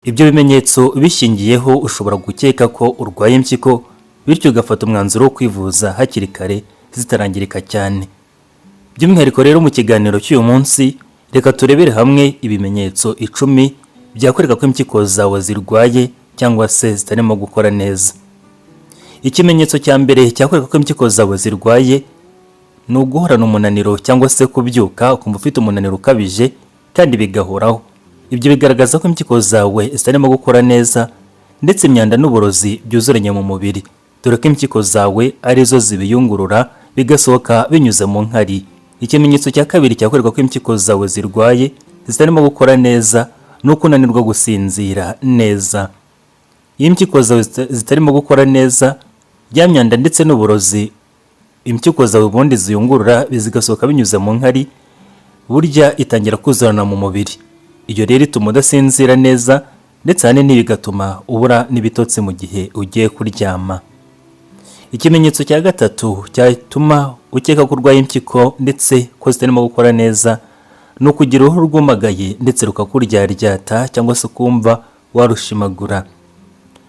Ibyo bimenyetso bishingiyeho, ushobora gukeka ko urwaye impyiko, bityo ugafata umwanzuro wo kwivuza hakiri kare zitarangirika cyane. By'umwihariko rero, mu kiganiro cy'uyu munsi reka turebere hamwe ibimenyetso 10 byakwereka ko impyiko zawe zirwaye cyangwa se zitarimo gukora neza. Ikimenyetso cya mbere cyakwereka ko impyiko zawe zirwaye ni uguhorana umunaniro, cyangwa se kubyuka ukumva ufite umunaniro ukabije kandi bigahoraho. Ibyo bigaragaza ko impyiko zawe zitarimo gukora neza, ndetse imyanda n'uburozi byuzuranye mu mubiri, dore ko impyiko zawe arizo zibiyungurura bigasohoka binyuze mu nkari. Ikimenyetso cya kabiri cyakwereka ko impyiko zawe zirwaye, zitarimo gukora neza, ni ukunanirwa gusinzira neza. Iyo impyiko zawe zitarimo gukora neza, ya myanda ndetse n'uburozi impyiko zawe ubundi ziyungurura zigasohoka binyuze mu nkari, burya itangira kuzurana mu mubiri. Iyo rero ituma udasinzira neza, ndetse ahanini bigatuma ubura n'ibitotsi mu gihe ugiye kuryama. Ikimenyetso cya gatatu cyatuma ukeka ko urwaye impyiko ndetse ko zitarimo gukora neza ni ukugira uruhu rwumagaye ndetse rukakuryaryata, cyangwa se ukumva warushimagura.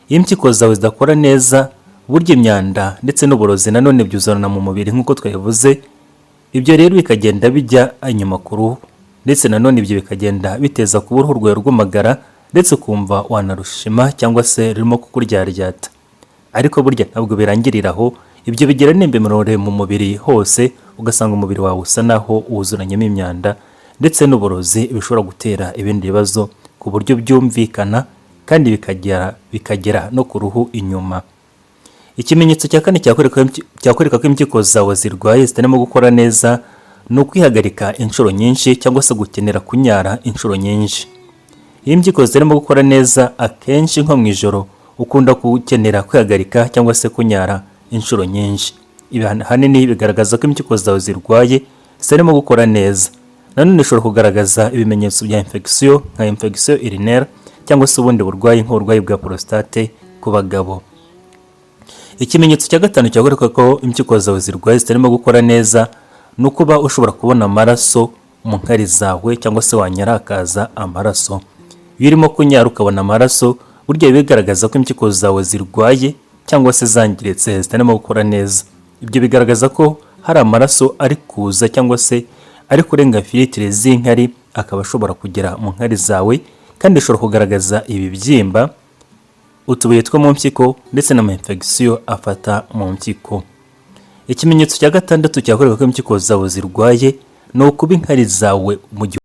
Iyo impyiko zawe zidakora neza, burya imyanda ndetse n'uburozi nanone byuzurana mu mubiri nk'uko twabivuze. Ibyo rero bikagenda bijya inyuma ku ruhu, ndetse nanone ibyo bikagenda biteza kuba uruhu rwawe rwumagara, ndetse ukumva wanarushima cyangwa se rurimo kukuryaryata. Ariko burya ntabwo birangirira aho, ibyo bigira n'imbemerore mu mubiri hose, ugasanga umubiri wawe usa naho wuzuranyemo imyanda ndetse n'uburozi, bishobora gutera ibindi bibazo ku buryo byumvikana, kandi bikagera no ku ruhu inyuma. Ikimenyetso cya kane cyakwereka ko impyiko zawe zirwaye, zitarimo gukora neza, ni ukwihagarika inshuro nyinshi cyangwa se gukenera kunyara inshuro nyinshi. Iyo impyiko zitarimo gukora neza, akenshi nko mu ijoro ukunda gukenera kwihagarika cyangwa se kunyara inshuro nyinshi. Ibi ahanini bigaragaza ko impyiko zawe zirwaye, zitarimo gukora neza. Nanone ushobora kugaragaza ibimenyetso bya infection, nka infection urinaire, cyangwa se ubundi burwayi nk'uburwayi bwa prostate ku bagabo. Ikimenyetso cya gatanu cyakwereka ko impyiko zawe zirwaye, zitarimo gukora neza, ni ukuba ushobora kubona amaraso mu nkari zawe, cyangwa se wanyara hakaza amaraso. Iyo urimo kunyara ukabona amaraso, burya biba bigaragaza ko impyiko zawe zirwaye cyangwa se zangiritse, zitarimo gukora neza. Ibyo bigaragaza ko hari amaraso ari kuza cyangwa se ari kurenga filtre z'inkari, akaba ashobora kugera mu nkari zawe, kandi ishobora kugaragaza ibibyimba, utubuye two mu mpyiko ndetse n'ama infection afata mu mpyiko. Ikimenyetso cya gatandatu cyakwereka ko impyiko zawe zirwaye ni ukuba inkari zawe mu gihe